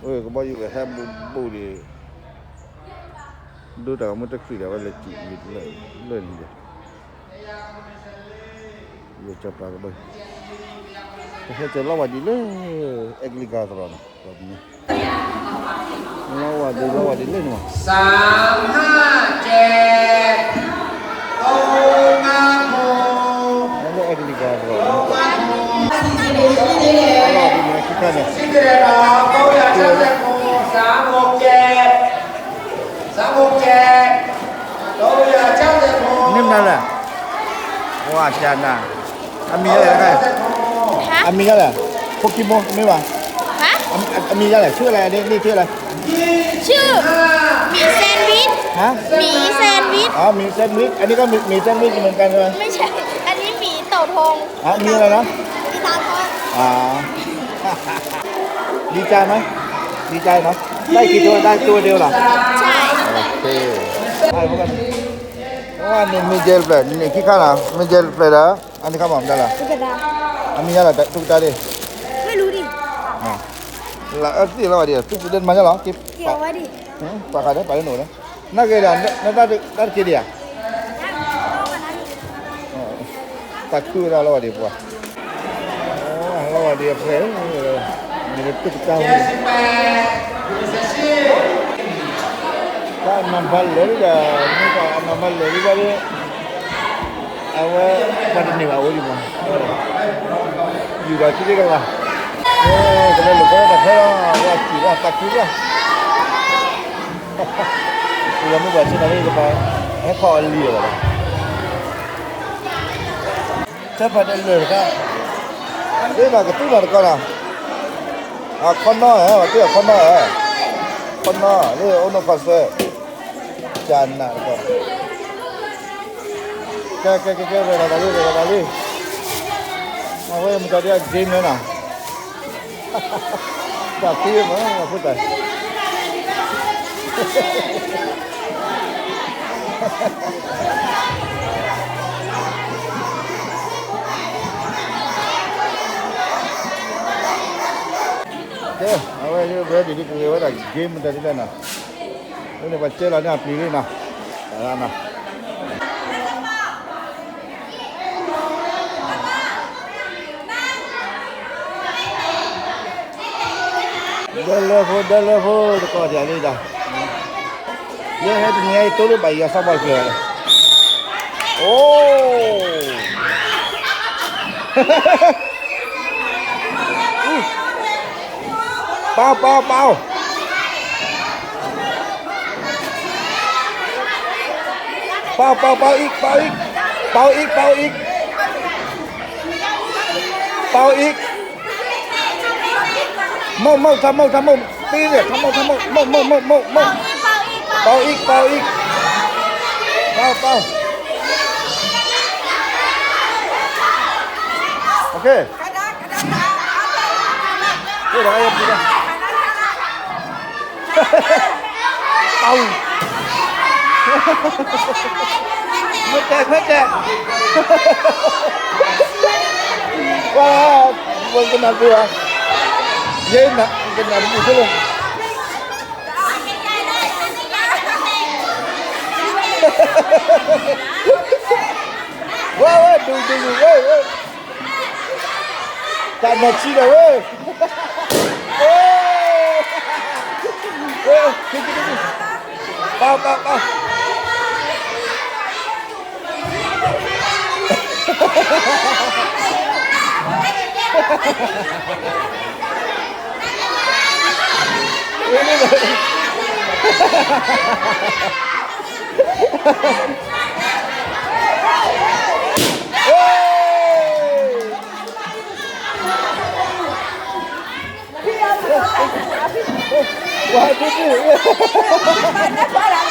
ကဘီယူၤကဟဲဘူးဘူးဒံး, ဒိတၢ်ဂီၤမူတချုးဒီး အဝဲလဲၤစံးလၢလၢန့ၣ်ဒီး, ယကၠီပာ်ကဘီယူၤ, ပဟဲကၠီလီၤဝဲဒ်လၢ အဲကလံးကၤသရီနီၤ, လီၤဝဲဒ် လီၤဝဲဒ်လၢန့ၣ်မး, လၢအဲကလံးကၤသရီ, လီၤဝဲဒ်န့ၣ်ခံခါန့ၣ်, မ့ၢ်မနုၤလဲၣ်, အမံၤဒ်လဲၣ်, အမံၤဒ်လဲၣ်, ဖိခံဘိ မ့ၢ်ဘၣ်, အမံၤဒ်လဲၣ်, ဆူၣ်လဲၣ်, န့ၣ်ဆူၣ်လဲၣ်, ဟါ, မံၤ sandwich, อันนี้ก็หมี่ sandwich เหมือนกันใช่ไหม, ไม่ใช่, อันนี้หมี่เต่าทอง, หมี่อะไรนะ, หมี่เต่าทอง, ดีใจไหม, ดีใจเนาะ, ได้กี่ตัว, ได้ตัวเดียวเหรอ, ใช่, โอเค, ได้เหมือนกัน, เพราะว่านี่มีเจลแปลก, นี่ขี้ข้านะ, มีเจลแปลกเหรอ, อันนี้ครับผม ได้เหรอ, ตุ๊กตา, อันนี้อะไร ตุ๊กตาดิ, ไม่รู้ดิ, ละเออสิแล้วดิ ตุ๊กตาเดินมาแล้วเหรอ, เก็บ เกี่ยวไว้ดิ, ปากขาดได้ไปแล้วหนูนะ, นั่นไงเดี๋ยว นั่น นั่นกินดิอ่ะ, တၢ်ခုၣ်ဒၣ်လီၤဝဲဒံးပှၤ, လီၤဝဲဒံးအဖျဲၣ်, မ့ၢ်တတုၢ်ကတၢၢ်, တၢ်နံၣ်ဖးလဲၢ်ဒံးဒီး, မ့ၢ်တၢ်နံၣ်ဖးလဲၢ်ဒံးဘၣ်ဒီး, အဝဲ ပှၤတန့ၢ်ဘၣ်ဝဲဒံးမး, ယူၤဘၣ်ဆံးဒံးကလီၤ, ကလဲၤလိာ်ကွဲတၢ်ခဲလီၤ, ဝဲစံးဘၣ်တၢ်ခုၣ်ဘၣ်, ပယီၤမ့ၢ်ပှၤဆ့ၣ်နီၤလၢယကပၤ, ဟဲခီအီၤလံအီၤဘၣ်လီၤ. ဆၢဖးဒၢလၢာ်တခါ, ဒ်ဘၣ်ကသူၣ်ထီၣ်တကီၢ်လီၤ, အခီနီၢ်ဧၢ, ပှၤသ့ၣ်အခီနီၢ်ဧၢ, ခီနီၢ်လၢအိၣ်နီၢ်ခီဆၢ, ကနးတကီၢ်, ကဲ ကဲ ကဲ ကဲ ရဲၣ်လီၤသးလံ ရဲၣ်လီၤသးလံ, အဝဲမတၤဒ်အ game လၢနီၤ, တၢ်သံမး အဃိသတး ကဲ အဝဲ ready လံ ကဂဲၤဝဲဒၣ် game မတၤဒ်လဲၣ်နီၤ, လၢန့ၣ် ပှၤကဲလီၤန့ၢ်အပျံၤလံနီၤ, တၢ်နီၤ ဒၢလၢဖိ ဒၢလၢဖိ တကီၢ်ဒ်လံဒီး, ယဟဲတနံၤအံၤ တိၢ်လၢဘၣ်ယၤ စီၤပီၣ်ကျၢၤ, အိၣ် ပၢ် ပၢ် ပၢ်, ပၢ် ပၢ် ပၢ် အံၤ ပၢ် အံၤ, ပၢ် အံၤ ပၢ် အံၤ, ပၢ် အံၤ, မုၢ် မုၢ် ထီၣ်မုၢ် ထီၣ်မုၢ်, ပံၤန့ၣ် ထီၣ်မုၢ် ထီၣ်မုၢ်, မုၢ် မုၢ် မုၢ် မုၢ်, ပၢ် အံၤ ပၢ် အံၤ, ပၢ် ပၢ်, โอเค ပၢ်, မ့ၢ်တဲ မ့ၢ်တဲ, ဝဲ ဝဲကနၣ်တပူၤဧါ, ယဲနၣ် ကနၣ်တပူၤဖိလၢ ဝဲ ဝဲ ဒူၣ် ဒူၣ် ဒူၣ် ဝဲ ဝဲ, တၢ်နီၢ်ဆံးဒီးဝဲ, ပၢ် ပၢ် ပၢ်, ဝဲ ဝဲ ဝဲ, ထီၣ် ထီၣ် ထီၣ် ဆူၣ်နၤ ဆူၣ်နၤ ဆူၣ်နၤ, ဝံ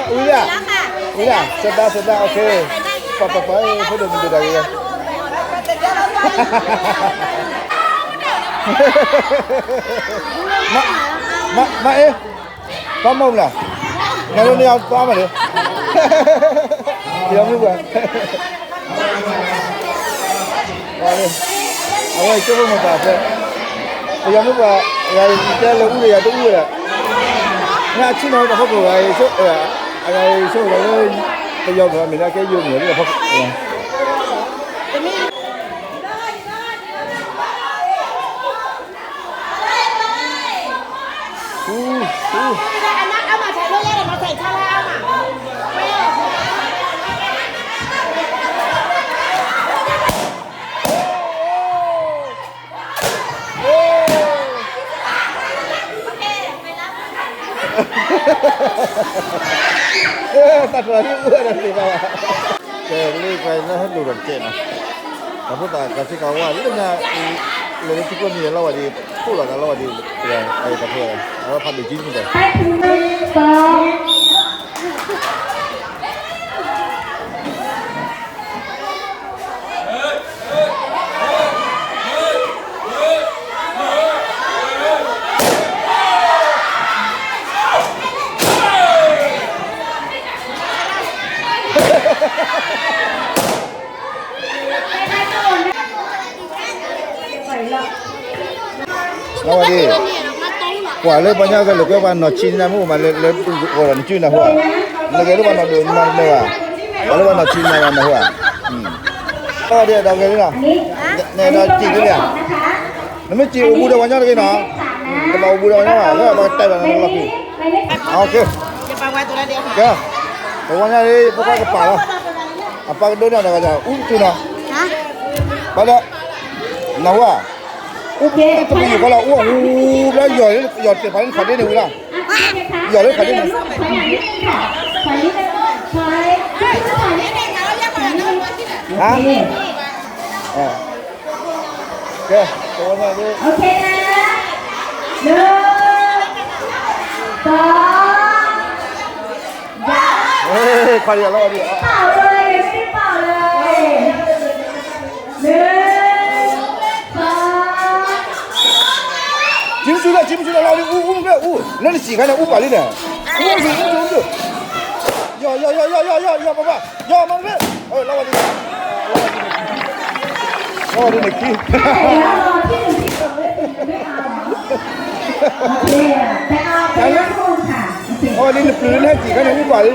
ၤဧါ, ဝံၤဧါ, စဒါ စဒါ, โอเค, ပှၤ ပှၤ ပှၤ ဖိဒိၣ်မုၣ်ဒိၣ်တၢ်ဂ့ၤ, မ မ မ့ၢ် သွားမဟုတ်ဘူးလား, ငါတို့နှစ်ယောက်သွားမယ်လေ, ဒီမုၢ်က, ဟောလေ, အဝဲကၠိဖိမၤသးဖဲ ပယီၤမ့ၢ်ပှၤ ဂၤတဲလၢအူဒီးယၤတအူဝဲဒၣ်, မ့ၢ်အဆ့ၣ်နီၤတၢ်ဖီခိၣ်ဂၤအံၤဆိ အဂၤအံၤဆိဂၤလၢ ပယီၤမ့ၢ်မ့ၢ်လၢကဲယိၤမ့ၢ်လၢတၢ်ဖီခိၣ် တၢ်တြီၤဒ်အူဝဲဒၣ်သ့ၣ်ဘၣ်ဘၣ်, ကဲလၢပှၤလၢဟဲလိာ်ဒီးတကဲနီၤ, တၢ်ဖိသၣ်ကစ့ကဝါလၢညါအံၤ, လဲၤလၢထံကျိနံၤလီၤဝဲဒၣ်, ဖှိၣ်လီၤသးလီၤဝဲဒၣ်, တၢ်ဖိ, အဝဲဖးဒိၣ်ကံမ့ၢ်ဒီး လီၤဝဲဒၣ်, ကွၢ်လၢပှၤညါကလဲၤကွဲပှၤနီၢ်ဆံးနၤမ့ၢ်အိၣ်မးလၢ လၢပဂီၢ်ဒီးနစုနၢ်ဟူဧါ, နဂဲၤလၢပှၤနီၢ်ဒိၣ်နမၤနၢၤဘၣ်, ပှၤလၢပှၤနီၢ်ဆံးနၤမၤနၢၤဟူဧါ, လီၤဝဲဒၣ်ဒီးဂဲၤလံနီၤ, နအဲၣ်ဒိးစံးလံဧါ, နမ့ၢ်စံးအိၣ်ဘူးဒီးပှၤညီတဂ့ၤနီၤ, တဘၣ်အိၣ်ဘူးဒီးပှၤညီဘၣ်, လၢပှၤကတဲဘၣ်နလီၢ်ခံ, ကဲ, ပဝဲညါလံ ဖိခွါကပာ်လီၤ, အပၢ်ကဒိးန့ၢ်အီၤတဂၤ, အူကတုၤနီၤ, ဘၣ်ဒီး, နၢ်ဟူဧါ, အူတပယူာ်ဃီလီၤ, အူအူဘျီယီၢ်, ယီၢ်တ့ၢ်ဖးလၢနခီၣ်ဒ့န့ၣ်ဝံၤလီၤ, ယီၢ်လၢခီၣ်ဒ့န့ၣ်, ဟါ, ကဲ, တဝဲညါလံ, လၢ, တၢ်, ခွါလံလီၤ, ပာ်လီၤ, လၢ, ပာ်လီၤ, စံးမ့ၢ်စံးလီၤ, စံးမ့ၢ်စံးလီၤ, လီၤလံ, အူ, အူ, အူ, လၢနစံးခါန့ၣ် အူပာ်လံန့ၣ်, အူ, အူ, ယီၢ်, ယီၢ်, ယီၢ်, ယီၢ်, ယီၢ်, ပပၢ်, ယီၢ်မၤတဘ့ၣ်, လီၤ, လီၤဒ်န့ၣ်ခံ အီၤဒ်နပျုၤလၢဟဲစံးခါန့ၣ် အူပာ်လံ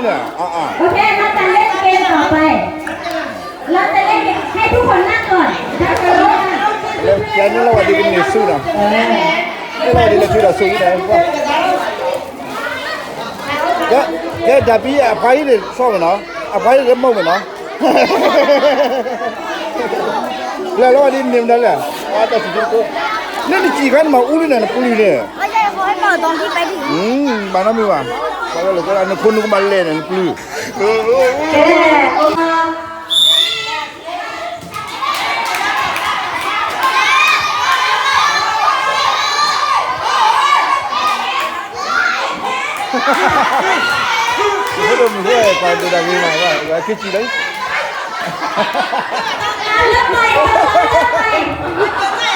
န့ၣ်, အါ, လၢပျဲန့ၣ်လီၤဝဲဒ်ကန့ၢ်ဆူနီၤ, လီၤဝဲဒ်လဲၤဆူဒီးဆူန့ၣ်, ကဲ, ကဲဒၣ်ပံအဖါအံၤန့ၣ်ဆီမ့ၢ်နီၤ, အဖါအံၤလၢမုၢ်မ့ၢ်နီၤ လၢလီၤဒ်န့ၣ်မတၤလဲၣ်, တၢ်စံးက, လၢနစံးခါန့ၣ်မၤအူလံန့ၣ် နပျုၤန့ၣ်, ဘၣ်နီတမံၤဘၣ်, ပှၤလၢလၢနခိၣ်နူာ်ကဘၣ်လဲၣ်န့ၣ် နပျုၤ, မ့ၢ်ဒိၣ်မုၢ်ဃဲပှၤဒိၣ်တၢ်ဂ့ၤမး, ဝဲခံဆံလီ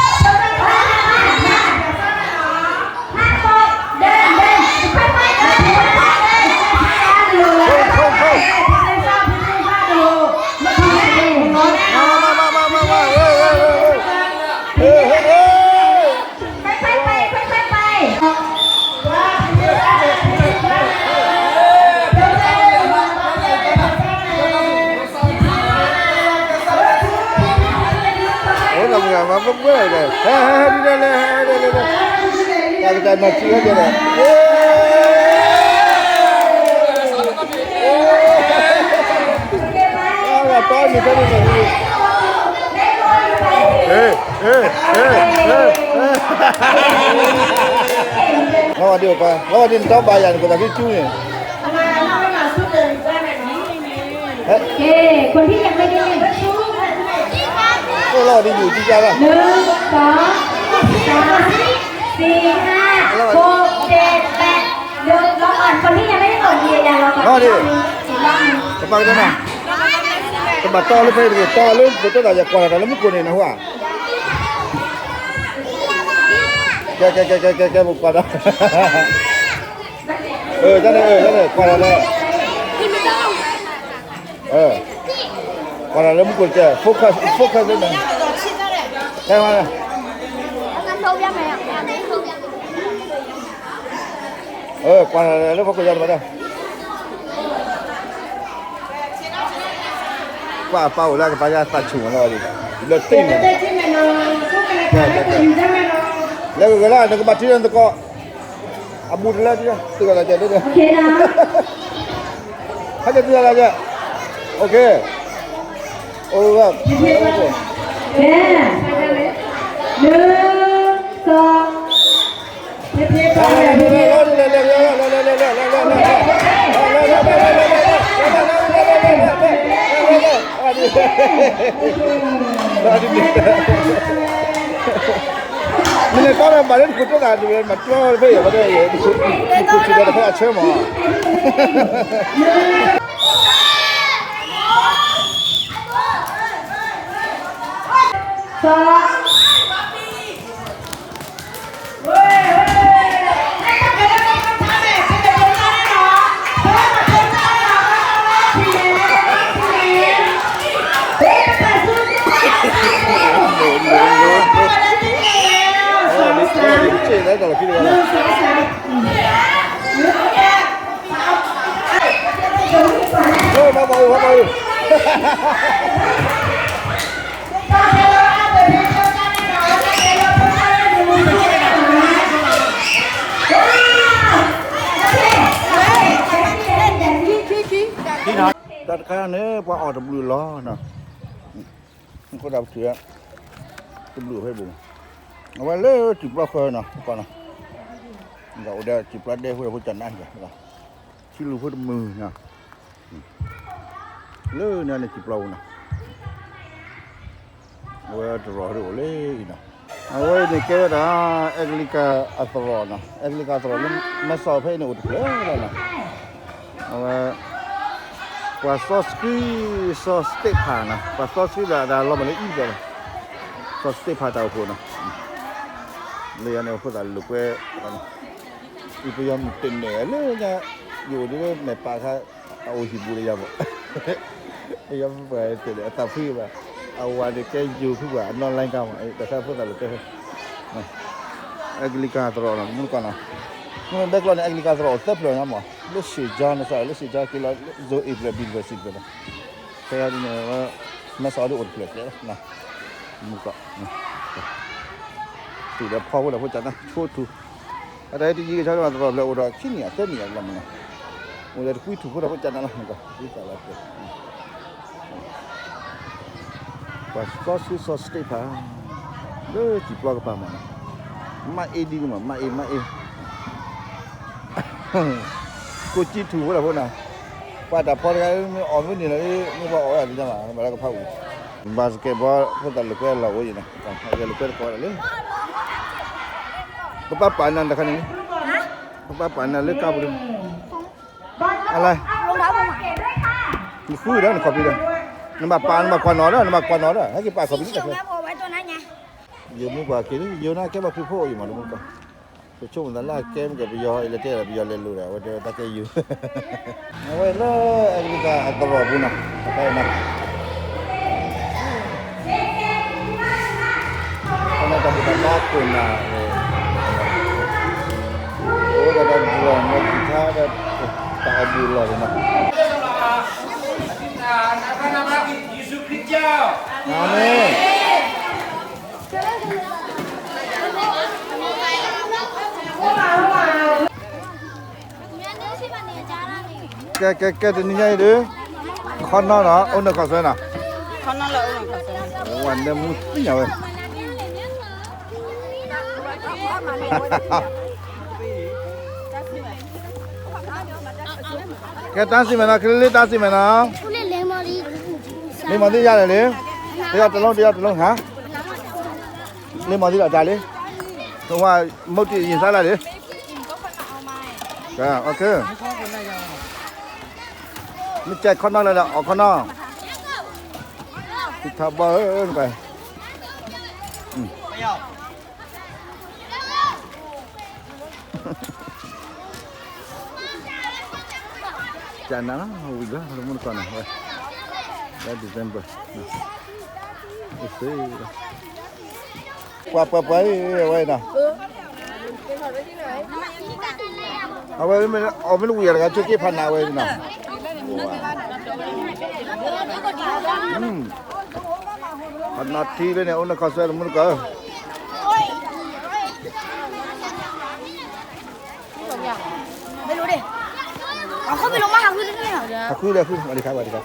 ၤ, အိၣ်လီၤမုၢ်ဂၤမၤပှဲၤပှဲၤ, ဟဲဟဲဟဲဒ်လဲၣ်လဲၣ်, တၢ်ကတၢၢ်နီၢ်ဆံးဝဲကဲဒီး, တီနံၤဖဲန့ၣ်န့ၣ်, လီၤဝဲဒ်, လီၤဝဲဒ်နတီဘၣ်ယၤန့ၣ် ကဘၣ်က့ၤကၠူန့ၣ် คนที่ยังไม่ได้เล่น หนึ่ง สอง สาม สี่ ห้า หก เจ็ด แปด เดี๋ยวรอก่อน คนที่ยังไม่ได้กดยืนยันรอก่อน อีกรอบหนึ่ง อีกรอบหนึ่ง ကပၤကတၢၢ်နီၤ, ကဘၣ်တီလၢဖဲတဂ့ၤ, တီလၢပတၢ်တၢ်ယကွၢ်တၢ်လၢမူခိၣ်န့ၣ်နဟူဧါ, ကဲ ကဲ ကဲ ကဲ ကဲ ကဲ ပကွၢ်တၢ်, အၢ တၢ်န့ၣ် အၢ တၢ်န့ၣ် ကွၢ်တၢ်လၢ, အၢ ကွၢ်တၢ်လၢမူခိၣ်တကဲ, focus focus လၢန့ၣ်, တဲမး, ကွၢ်လၢဖီခိၣ်ယါတဘၣ်တၢ်, ကွၢ်အပၢ်အိၣ်လၢအကပၤယါသးဆူၣ်မးလီၤ, လၢတ့ၢ်န့ၣ်, လဲၤဂ့ၤဂ့ၤလၢနကဘၣ်ထံၣ်လၢနသကိး, အဘူးတလၢ, သုဂၤလၢကဲ, ဟဲကဲသုဂၤလၢကဲ, OK, အိၣ်ဝဲ, ကဲ, န, သီ, ဖျ့ဖျ့ပၢ်, မ့ၢ်န့ၣ်တီဒီးဘၣ်လၢတခိၣ်တဲသးတဝဲ မၤတြီဖဲယၤဘၣ်ဒီး, တခိၣ်ဆံးဒီးတဖဲအဆၢမး, သီ, တၢ်တခါန့ၣ် ပှၤအီၣ်တဘျုးလီၤနီၤ, အဃိဒၣ်ပတုၤ တဘျုးဖဲဘူး, အဝဲလၢစံာ်ပျီဃၢၤနီၤ, ကီးနီၤ, ဒီးအိၣ်ဒီးစံာ်ပျီဒဲဖိဒီးဖိကနၣ်, ထံလူၤဖိတမုာ်နီၤ, လၢန့ၣ်န့ၣ်စံာ်ပျီပူၤနီၤ, အဝဲတရီၤဒ်အိၣ်လၢအံၤနီၤ, အဝဲအံၤန့ၣ်ကဲဝဲဒၣ် အဲကလံးကၤအသရိာ်နီၤ, အဲကလံးကၤအသရိာ်လၢ မဲဆီးဖဲအံၤန့ၣ်အိၣ်တဖျၢၣ်လီၤနီၤ, အဝဲ ပှၤစီဆှံ စီ state ဖးနီၤ, ပှၤစီဆှံဘၣ်တၢ်လီၤမၢ်လၢအံၤဒီး စီ state ဖးတၢ်အိၣ်ဖှိၣ်နီၤ, လၢယၤန့ၣ် ဖိသၣ်လိာ်ကွဲ, အံၤပယီၤမုၣ်တန့ၢ်လၢညါ, ယအိၣ်ဒ်လၢမဲာ်ပာ်ခါ, အအိၣ်ဟံၣ်ဘူးဒီးယၤမး, ပယီၤမုၣ်ပှၤတန့ၢ်အသးဖှံဘၣ်, အဝၤန့ၣ်ကဲယိၤဖုဘၣ် အနီၢ်လၢကါမး, တၢ်ခါဖိသၣ်လိာ်ကွဲ အဲကလံးကၤသရိာ်နီၤ မုၢ်ကီၢ်နီၤ, မ့ၢ်ဘဲကျီန့ၣ် အဲကလံးကၤသရိာ်အိၣ်သၢဖျၢၣ်ညါမး, လၢ Saint John န့ၣ်စး လၢ Saint John က့ၤလီၤ Zone A ဖျၢၣ် B ဖျၢၣ် C ဖျၢၣ်နီၤ, ဖဲဒ်န့ၣ် မဲဆီးဒ်အိၣ်တဖျၢၣ်ကျဲလီၤ, မုၢ်ကီၢ်, ထူၣ်ဒီးဖီဖိဒီးဖိကနၣ်ဆိထူ, အတၢ်ဟဲတယံၤကဆါလၢသရိာ်ဖျၢၣ်အိၣ်ဒီးခံနံၣ်အသၢနံၣ်အလီၤမးနီၤ, အိၣ်ဒီးတကွံထူၣ်ဖိဒီးဖိကနၣ်လီၤ, မုၢ်ကီၢ် ဒ်သိးလီၤ ပှၤစီဆှံစီ state ဖး, လၢစံာ်ပျီကပၤမးနီၤ, မၤအ့ဒ်န့ၣ်မး မၤအ့ မၤအ့, ကိးကံထူၣ်ဖိဒီးဖိနီၤ, ပှၤတၢ်ဖီတဂၤ မ့ၢ်အီၣ်မ့ၢ်န့ၢ်လီၤ, မ့ၢ်ပှၤအီၣ်ဝဲဒ်န့ၣ်မး ဘၣ်လၢကဖးဝံၤ, basketball ဖိသၣ်လိာ်ကွဲလီၤအိၣ်အံၤနီၤ, လိာ်ကွဲတကိးဒၣ်လၢ ပပၢ်ပာ်နၤတခါန့ၣ်လံ, ပပၢ်ပာ်နၤလၢကါပူၤလံ, အလဲ, နဃုဒီးနခီၣ်ဖံးဒီး, နဘၣ်ပာ် နဘၣ်ကွၢ်နီၤဒီး နဘၣ်ကွၢ်နီၤဒီး ဟဲက့ၤပာ်ခီၣ်ဖံးလံ, ယိၤမ့ၢ်ပှၤက့ၤလံ ယိၤန့ၣ်ကဲဘၣ်ဖုဖိအံၤမး တမုၢ်ကီၢ်, ပဆိကမိၣ်သးလၢအကဲမ့ၢ်ကဲပယီၤအံၤ လဲၤတဲဒီးပယီၤလဲၤလိာ်ဒီး အဝဲတဲတၢ်ကဲယိၤ အဝဲလၢအဲကလံးကၤအသရိာ်ပူၤနီၤ, တၢ်ခဲအံၤနီၤ, တၢ်ဘူၣ်တၢ်ဘါခိၣ်နၢ်, အိၣ်ဒီးတၢ်ဘူၣ်လီၢ်မ့ၢ်ဘူၣ်ထါဒီး တၢ်အီၣ်ဘူၣ်လီၢ်န့ၣ်နီၤ, အၤမ့ၣ်. ကဲ ကဲ ကဲ တနံၤညါအံၤဒီး ခီနီၤနီၤ အိၣ်နၢ်ခီၣ်ဆွဲနီၤ, ဝဲနၢမူသ့ၣ်ညါဝဲ, ကဲ တၢ်စံၣ်မဲာ်နီၤ ကလံၤလံ တၢ်စံၣ်မဲာ်နီၤ, လံမီၤသ့ၣ်ယါလဲၣ်လံ, တယီတလုံး တယီတလုံးဟါ, လံမီၤသ့ၣ်ဒီးတၢ်လံ, ဝဲမုၢ်တ့ၢ်ယံၤသါလၢလံ, ကဲ OK, မ့ၢ်ကဲခီနီၤလဲၣ်ဒီး အီၣ်ခီနီၤ, ထံထီဘီဧၢ, ကနၤလီၤ ဝံၤလီၤ လၢမုၢ်တကီၢ်န့ၣ် ဝဲ လၢ December န့ၣ် အ့ၣ်သ့လီၤ, ထံထီ ပှၤပှၤပှၤအံၤဝဲနီၤ, အဝဲမ့ၢ်အီၤမ့ၢ်တဝံၤယၤတဂၤ ဆိက့ဖးနးဝဲနီၤ, ပှၤနီၢ်ထံလၢန့ၣ် အိၣ်နီၢ်ခီဆၢတမူတကိးဧၢ, ဟးဃုဒီးဃု ဝၤဒံခါ ဝၤဒံခါ,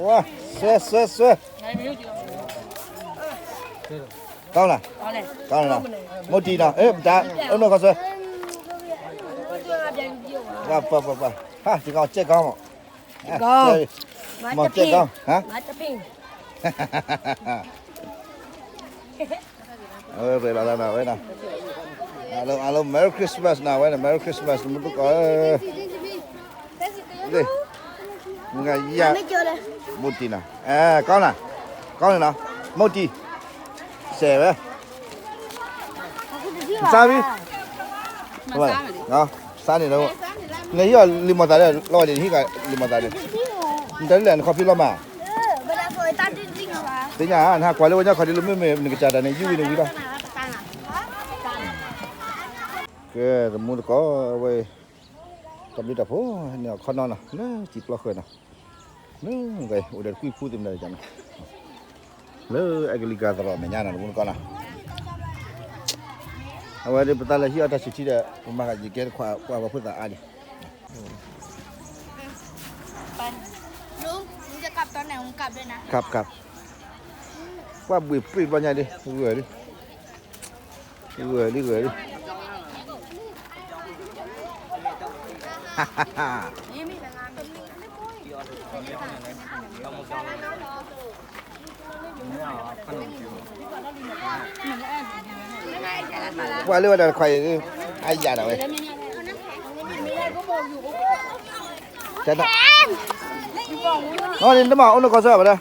ဝါ, ဆွဲဆွဲဆွဲ, ကောင်းလား, ကောင်းလား, မုတ်တီနော်, အဲ, ဒါ, အုံးနုခီဆွဲ, ပှၤ, ပှၤ, ပှၤ, ပှၤ, ဟာ, ဒီကောင်ကြိုက်ကောင်းပေါ့, ကြိုက်ကောင်း, မကြိုက်ကောင်း, ဟမ်, မကြိုက်ကောင်း, အဲ, ရ့လီၤသးနီၤဝဲနီၤ, အားလုံး, အားလုံး Merry Christmas နီၤဝဲနီၤ, Merry Christmas မုၢ်တကီၢ်, လ့, မုၢ်ဂၤယၤ, မုတ်တီနော်, အဲ, ကောင်းလား, ကောင်းတယ်နော်, မုတ်တီ, စဲးဝဲ, စားပြီ, စားနေတော့, နဟံၣ်အီၤလံၤမီၤသးဒီး လီၤဝဲဒ်နဟံၣ်ကလံၤမီၤသးဒီး, နတၢ်လၢနခီဖျိလီၤမး, သ့ၣ်ညါ, နဟးကွၢ်လၢဝဲညီခီဒ်လၢမုၢ်မ့ၢ်နကစၢ်တၢ်န့ၣ် ယူၢ်ဝံၤနဝံၤလီၤ, ကဲ, တမူတကိးဝဲ, တၢ်ဘျုးတၢ်ဖှိၣ်န့ၣ်အခီနီၤနီၤ လၢစံာ်ပျီဃၢၤနီၤ, လၢ, အိၣ်ဒီးတကွံဖှူသ့ၣ်မတၤန့ၣ်, လၢအဲကလံးကၤသရိာ်မဲာ်ညါနီၤ တမူတကိးနီၤ, အဝဲဒၣ်ပသးလၢဟံၣ်အီၣ်တၢ်ဆံးထံဒီး ပမၤဃာ်ယကဲတခွးပှၤဖိသၣ်အါဒံး, ကပ်ကပ်, ပှၤဘှ့ၣ်ပြံၣ်ဘျီညါဒံး ဂၢၢ်ဒံး, ဂၢၢ်လံ ဂၢၢ်လံ. ပှၤလၢဝဲဒၣ်တခွါအံၤ, အယၤဒၣ်ဝဲ, နတမၤအိၣ်နကီၢ်စၢ်ဘၣ်ဒၣ်,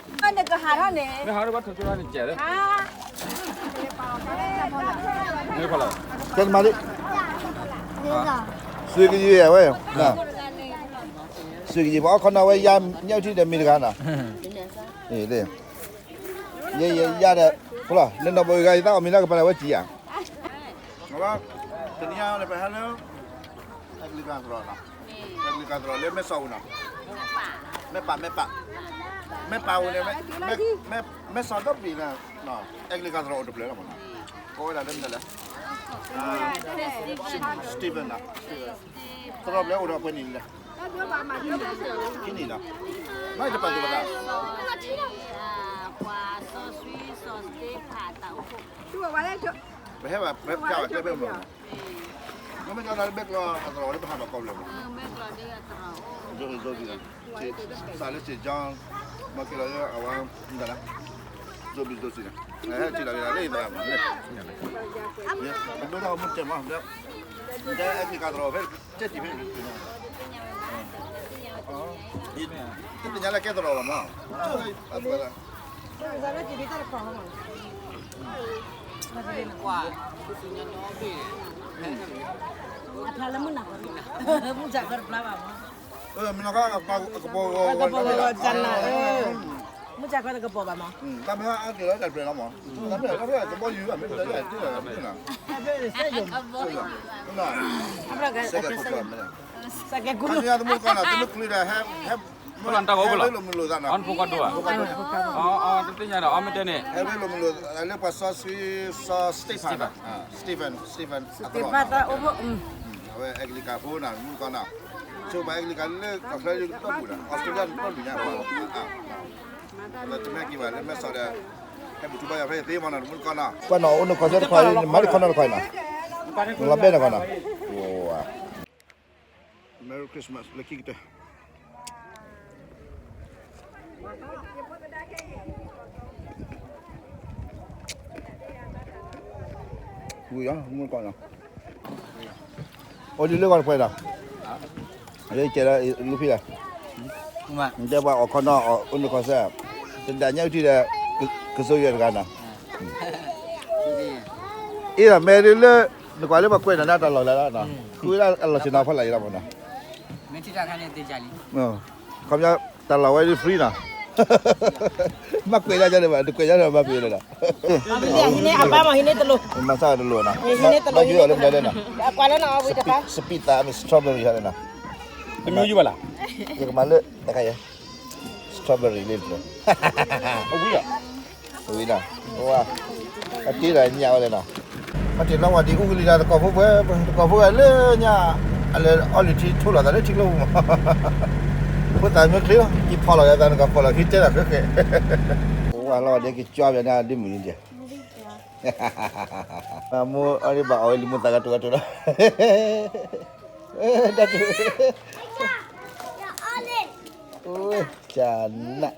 ကဲမၤလံ, သုကယံၤဝဲ, သုကယံၤ ပှၤအီၣ်ခီနီၤဝဲယါ ညၣ်အုၣ်ထံဒီးမ့ၢ်တဂၤနီၤ, ယဲယဲယါဒီး, လၢနီၢ်ဘိဂၤ ယသးအီၣ်မ့ၤလၢကပၤလၢဝဲတံၢ်ဧါ, တနံၤအံၤန့ၣ် ပဟဲလၢ အဲကလံးကၤသရိာ်နီၤ, အဲကလံးကၤသရိာ်လၢမဲၢ်ဆီးပူၤနီၤ, မဲၢ်ပၢ် မဲၢ်ပၢ်, မဲၢ်ပၢ်ပူၤန့ၣ်, မဲၢ်ဆီးဒီဘ့ၣ်လၢ, အဲကလံးကၤသရိာ်အိၣ်တဖျၢၣ်လီၤမးနီၤ, ကိးဝဲဒၣ်လၢမနုၤလဲၣ်, Steven နီၤ, သရိာ်ဖျၢၣ်အိၣ်ဒီးပှဲၤနံၣ်လဲၣ်, ခံနံၣ်နီၤ, မ့ၢ်တပာ်သူၣ်ပသး ပဟဲဘၣ် ပဟဲဘၣ်ကျဲဘဲမး, မ့မ့ၢ်ကီးလၢဘဲကျီအသရိာ်လၢပဟးဘၣ်ကီၢ်လၢမး, ဒိးဒိးဒိး, စးလၢစ့ၣ်ကၠီ, မ့ၢ်က့ၤလီၤလၢအဝဲ, ဒိးဘံၣ်ဒိးစံးန့ၣ်, ဟဲစံးလီၤလၢယသရၣ်မး, အဒိၣ်ထီၣ်မူတဲမး, တဲအဲကလံးကၤသရိာ်ဖဲ, တဲတံၢ်ဖဲန့ၣ်, တသ့ၣ်ညါလၢကဲသရိာ်လီၤမး, အသရိာ် အဖျါလၢမုၢ်နၤ, မုၢ်စၢ်ကတဖျါဘၣ်မး, မုၢ်စၢ်ကတကပီၤဘၣ်မး, တၢ်မ့ၢ်အါက့ၤလီၤတၢ်တဖျၢၣ်လီၤမး, တၢ်မ့ၢ်တဖျၢၣ်ကဘီယူၤဘၣ်မ့ၢ်တဖျၢၣ်, စဲကဲးကူၣ်, သမုၣ်ကီၢ်နီၤ သမုၣ်ချံဒီး ဟဲ, ဟဲ, တၢ်အိၣ်ဖှိၣ်လီၤ, အီၣ်နဖိကီၢ်ဒိၣ်ဘၣ်, အီ တသ့ၣ်ညါဒီး အီမ့ၢ်တဲန့ၣ်, ဟဲလၢပှၤစီဆှံ, စီ Stephen, Stephen, Stephen အသရိာ်, အဝဲအဲကလံးကၤဖိနီၤ သမုၣ်ကီၢ်နီၤ, ဆိပှၤအဲကလံးကၤလၢကီၢ်ချၢဒီးတပူၤဒီး Australia တပူၤညါ, တမ့ၢ်က့ၤဘၣ်လၢမဲၢ်ဆီးဒီး, ဟဲပထူဘၣ်ယၤဖဲယသ့မးနီၤ သမုၣ်ကီၢ်နီၤ, ပှၤနီၤအိၣ်နခီၣ်စၢ်တခွါအံၤ မၤလံခီနီၤတခွါအံၤနီၤ, လီၤဘဲနီၤကီးနီၤ, ဝါ Merry Christmas လၢခံကတၢၢ်, ဝံၤလီၤ သမုၣ်ကီၢ်နီၤ, အိၣ်ဒ်လၢဂီၤတပှဲၤဒီး, လၢကဲဒီးလူဖံဒီး, တဲပှၤအီၣ်ခီနီၤ အိၣ်နခီၣ်စၢ်, တဒၣ်ညၣ်အုၣ်ထံဒီး, ကစိယဲၢ်တဂၤနီၤ, အ့ဒီး မဲဒ်လၢ, နကွၢ်လၢပှၤကွဲးနီၤ တၢ်လီၢ်လၢ်လီၤ, ဃုဝဲဒၣ်အလီၢ်ဆ့ၣ်နီၤဖီလာ်အံၤလီၤမးနီၤ, ခီပညီ, တၢ်လီၢ်ဝဲဒ် free နီၤ, မၤကွဲးဒၣ်ကန့ၣ်ဘၣ်, တကွဲးဒၣ်ဒီးမၤကွဲးလၢၤဒီး, အပၢ်မၤဟံးန့ၢ်တလိၤ, မၤစၢ်တလိၤနီၤ, ဟံးန့ၢ်တလိၤ, ဘၣ်ယွၤလၢမနုၤလဲၣ်နီၤ, ကွၢ်လၢနီၤ, အဝဲတခါ, စပံးသး strawberry ဟီလၢနီၤ, တမ့ၢ်ယုၢ်ဘၣ်လၢ, ယကမၤလၢတခါယဲ, strawberry လၢတလိၤ, အဝံၤလီၤ, အဝံၤနီၤ, ဝါ, အတ့ဒီးညၣ်ဝဲလဲၣ်နီၤ, မၤတ့ၢ်လီၤဝဲဒ်အူကလံၤတၢ်တကိးဖိဝဲ, တကိးဖိဝဲလၢညၣ်, အလဲၤအီလံၤထံထိၣ်လီၤသးလၢထံကျိပူၤမး, ဖိသၣ်မ့ၢ်ချ့လီၤ, ယဖီၣ်လီၤယသးနကဖီၣ်လီၤခံတဲတၢ်ဃဲဃဲ, ဝါလီၤဝဲဒ်က့ၤကၠွဘၣ်န့ၣ်ဒ်မုၢ်နံၤဒဲး, မိၢ်အီၤဒ်ဘၣ်အီၣ်ဝဲလံာ်မိၢ်သးကတိၤကတိၤလီၤ, တၢ်တူၢ်, ကနၣ်